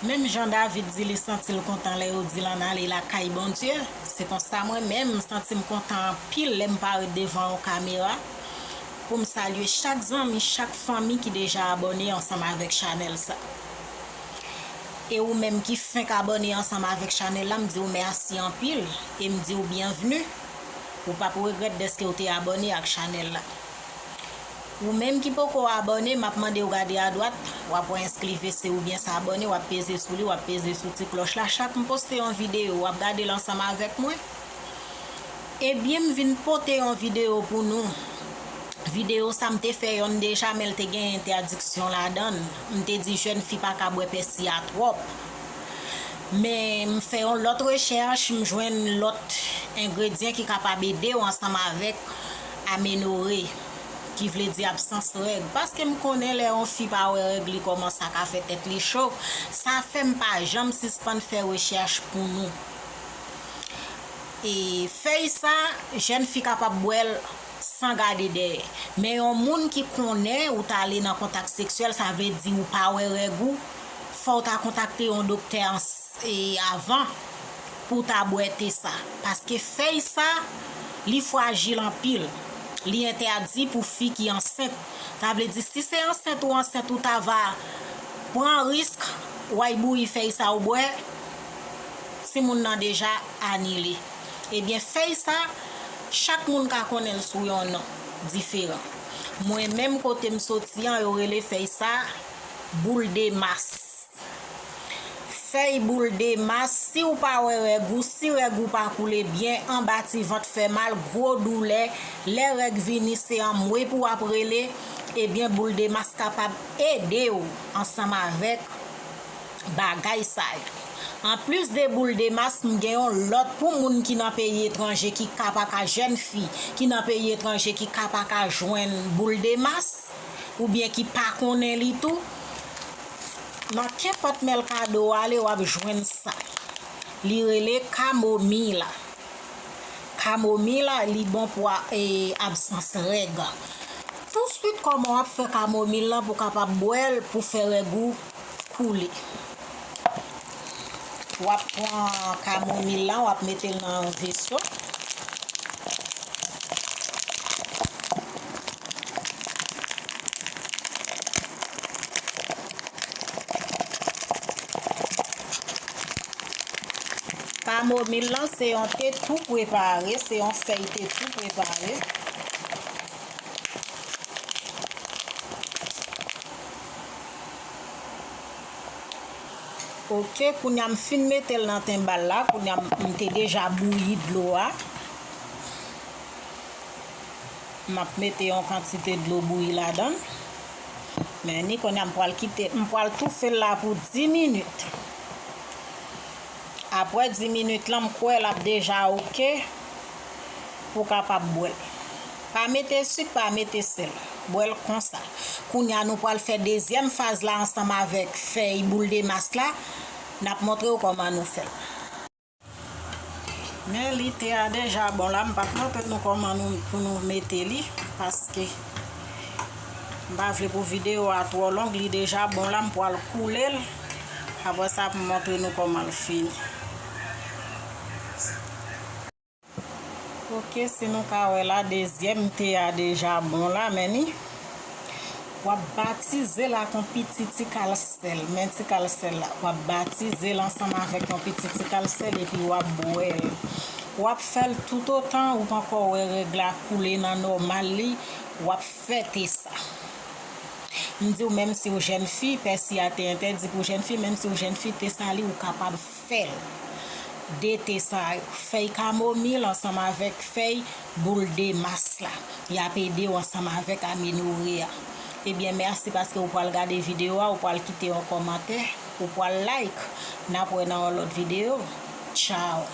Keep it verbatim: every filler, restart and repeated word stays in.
Menm jan David di li santi l kontan lè yo di l ann ale lakay Bondye, se konsa mwen menm m santi m kontan anpil lè m parèt devan yon kamera pou m salye chak zanmi, chak fanmi ki deja abòne ansanm avèk chanèl sa. E ou menm ki fenk abòne ansanm avèk chanèl la, m di w mèsi anpil e m di w byenvni. Ou p ap regrèt dèske w te abòne ak chanèl la. Ou menm ki poko abòne, m ap mande w gade adwat, w ap wè enskri V C oubyen s abòne, w ap peze sou li, w ap peze sou ti klòch la. Chak m poste yon videyo, w ap gade l ansanm avèk mwen. Ebyen, m vin pote yon videyo pou nou. Videyo sa m te fè yonn deja, men l te gen entèdiksyon ladan l. M te di jèn fi pa ka bwè pèsi a twòp. Men m fè yon lòt rechèch, m jwenn lòt engredyan ki kapab ede w ansanm avèk amenore, ki vle di absans règ. Paske m konnen lè yon fi pa wè règ li kòman sa ka fè tèt li cho, sa fè m pa janm sispann fè rechèch pou nou. E fèy sa, jèn fi kapab bwè l san gade dèyè. Men yon moun ki konnen ou t ale nan kontak seksyèl, sa vle di ou pa wè règ ou, fò w ta kontakte yon doktè ans-, e, avan pou w ta bwè te sa. Paske fèy sa, li frajil anpil. Li entèdi pou fi ki ansent. Sa vle di, si se ansent ou ansent, ou ta va pran risk, w ay bouyi fèy sa w bwè, timoun nan deja anile. Ebyen, fèy sa, chak moun ka konnen l sou yon non diferan. Mwen menm, kote m soti an, yo rele fèy sa boul de mas. Fèy boul de mas, si w pa wè règ ou, si règ ou pa koule byen, anba ti vant fè mal, gwo doulè, lè règ vini, se anmwe pou w ap rele, ebyen, boul de mas kapab ede w ansanm avèk bagay sa yo. Anplis de boul de mas, m gen yon lòt pou moun ki nan peyi etranje, ki ka pa ka, jèn fi ki nan peyi etranje ki ka pa ka jwenn boul de mas, oubyen ki pa konnen li tou. Nan kenpòt mèlkado w ale, w ap jwenn sa. Li rele kamomi la. Kamomi la, li bon pou a, e, absans règ. Touswit, kòman w ap fè kamomi lan pou w kapab bwè l pou fè règ ou koule? W ap pran kamomi lan, w ap mete l nan yon veso. Kamomi lan se yon te tou prepare, se yon fèy te tou prepare. Oke, kounye a m fin mete l nan tenbal la, kounye a m, m te deja bouyi dlo a. M ap mete yon kantite dlo bouyi ladan l. Men ni kounye a m pral kite, m pral toufe l la pou dis minit. Apre dis minit lan, m kwè l ap deja oke pou w kapab bwè l. Pa mete sik, pa mete sèl. Bwè l konsa. Kounye a, nou pral fè dezyèm faz la ansanm avèk fèy boul de mas la. N ap montre w kòman nou fè l. Men li, te a deja bon la, m p ap montre nou kòman nou, pou nou mete li, paske m pa vle pou videyo a twò long, li deja bon la, m pral koule l. Apre sa, pou m montre nou kòman l fini. Oke, si nou ka wè la, dezyèm te a deja bon la, men ni. W ap batize l ak yon piti ti kal sèl. Men ti kal sèl la. W ap batize l ansanm avèk yon piti ti kal sèl epi w ap bwè l. W ap fè l toutotan ou pankò wè règ la koule nan nòmal li. W ap fè te sa. M di w, menm si w jèn fi, pèsi a te entèdi pou jèn fi, menm si w jèn fi, te sa li, ou kapab fè l. De te sa yo, fèy kamomil ansanm avèk fèy boul de mas la. Y ap ede w ansanm avèk amenore a. Ebyen, mèsi paske w pral gade videyo a, w pral kite yon kòmantè, w pral like. N ap wè nan yon lòt videyo. Tchaw!